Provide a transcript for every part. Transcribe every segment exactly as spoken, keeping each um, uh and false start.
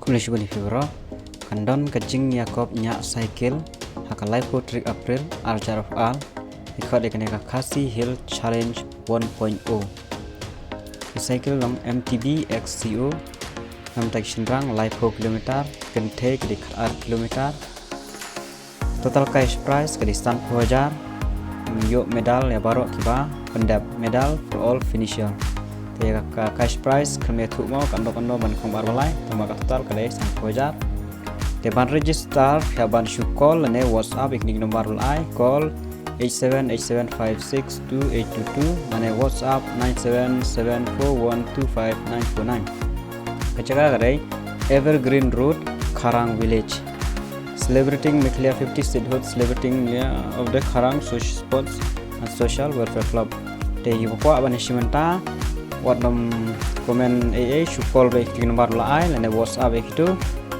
Khublei shibun ïa phi baroh. Kan don ka jingïakop ñiah cycle ha ka laiphew tarik April, ar hajar arphew ar. Ïa ka dei kane ka Khasi Hill Challenge one point oh. Ka cycle long M T B X C O. Namta ki shynrang laiphew kilometer, kynthei ki dei khatar kilometer. Total cash prize ka dei sanphew hajar. Ïoh medal ïa baroh kiba pyndep, medal for all finisher. Te ïa ka cash prize khlem ïathuh mo kan dok kan dok ban khong bar balai, tangba ka total ka dei sanphew hajar. Te ban register ïa ban shu call lane WhatsApp ïa kine ki number balai, call eight seven eight seven five six two eight two two, lane WhatsApp nine seven seven four one two five nine four nine. Ka jaka ka dei Evergreen Road, Kharang Village. Celebrating Meghalaya fifty statehood, celebrating, yeah, of the Kharang Social Sports and Social Welfare Club. Te ïa ba kwah ban ïashim bynta, wat nym comment ei ei, shu call beit ki number la ai lane WhatsApp beit ki tu,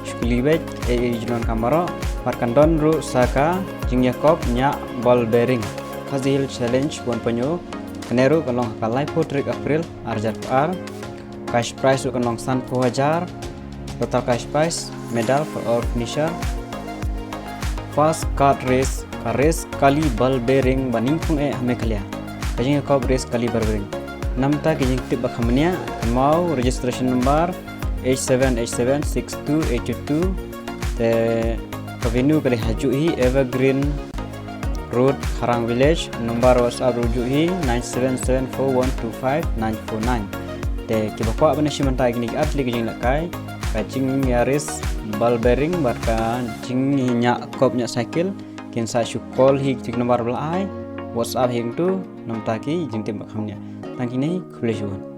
shu kylli beit ei ei jingdon kam baroh. Bad kan don ruh sa ka jingïakop ñiah ball bearing. Khasi Hill Challenge one point oh. Kane ruh kan long ha ka laiphew tarik April, ar hajar arphew ar. Cash prize ruh kan long sanphew hajar. Total cash prize, medal for all finisher. First cart race, ka race kali ball bearing ba nyngkong eh ha Meghalaya. Ka jingïakop race kali ball bearing. Namta ki jingtip ba kham bniah, kynmaw registration number eight seven eight seven six two eight two two. Te ka venue ka dei ha juh hi, Evergreen Road, Kharang Village. Number WhatsApp ruh juh hi, nine seven seven four one two five nine four nine. Te kiba kwah ban ïashim bynta ïa kine ki ar tylli ki jinglehkai, ka jingïa race ball bearing bad ka jingïakop ñiah cycle, kin sa shu call hi ki number ba la ai, WhatsApp hi tu, namta ki jingtip ba kham bniah. Tang kine, khublei shibun.